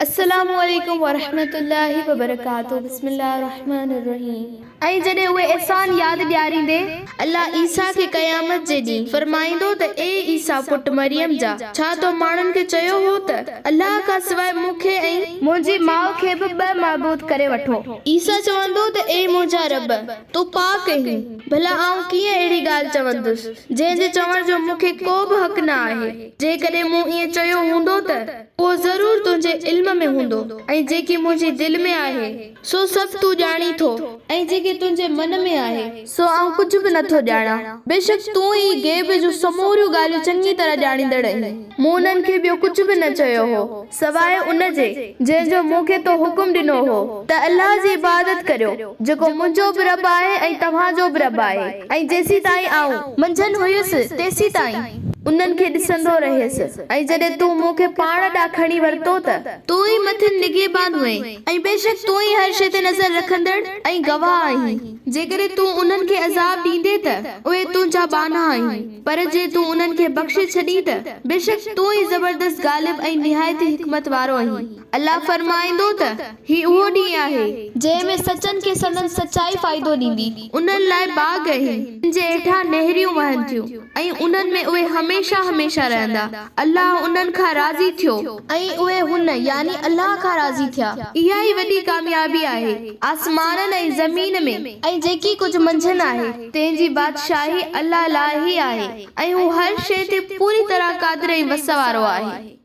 السلام عليڪم ورحمة الله وبرڪاته بسم الله الرحمن الرحيم. ۽ جڏهن اهي احسان ياد ڏياريندي، الله عيسيٰ کي قيامت جي ڏينهن، فرمائيندو ته اي عيسيٰ پٽ مريم جا! ڇا تو ماڻهن کي چيو هو ته، الله کان سواء مون کي ۽. منهنجي ماء کي به ٻه معبود ڪري وٺو؟ عيسيٰ چوندو ته اي منهنجا رب! تون پاڪ آهين، ڀلا آئون ڪيئن اهڙي ڳالهه چوندس، جنهن جي چوڻ جو مون کي ڪو به حق نه آهي، جيڪڏهن مون ائين چيو هوندو ته. اهو ضرور تنهنجي علم ۾ هوندو، ۽ جيڪي منهنجي دل ۾ آهي، سو سڀ تون ڄاڻين ٿو. ۽ جيڪي تنهنجي من ۾ آهي، سو آئون ڪجهه به نٿو ڄاڻان. بيشڪ تون ئي غيب جون سموريون ڳالهيون چڱيء طرح ڄاڻيندڙ آهين. مون انهن کي ٻيو ڪجهه به نه چيو هو، سواء ان جي، جنهن جو مون کي تو حڪم ڏنو هو، ته الله جي عبادت ڪريو، جيڪو منهنجو به رب آهي ۽ توهان جو به رب آهي، ۽ جيسيتائين آئون. منجهن هيس، تيسيتائين. انهن کي ڏسندو رهيس. ۽ جڏهن تون مون کي پاڻ ڏانهن کڻي ورتو ته. تون ئي مٿن نگهبان هئين، ۽ بيشڪ تون ئي هر شيء تي نظر رکندڙ ۽ گواهه آهين. جيڪڏهن تون انهن کي عذاب ڏيندين ته اهي تنهنجا ٻانها آهن، پر جي تون انهن کي بخشي ڇڏين ته بيشڪ تون ئي زبردست غالب ۽ نهايت ئي حڪمت وارو آهين. الله فرمائيندو ته، هي اهو ڏينهن آهي. جنهن ۾ سچن کي سندن سچائي فائدو ڏيندي. انهن لاء باغ آهن، جن جي هيٺان نهريون وهن ٿيون ۽ انهن ۾ اهي هميشه هميشه رهندا. الله انهن کان راضي ٿيو. ۽ اهي هن، يعني الله، کان راضي ٿيا. اها ئي وڏي ڪاميابي آهي. آسمانن ۽ زمين ۾. ۽ جيڪي ڪجهه منجهن آهي. تنهن جي بادشاهي الله لاء ئي آهي ۽ هو هر شيء تي پوري طرح قادر ۽ وس وارو آهي.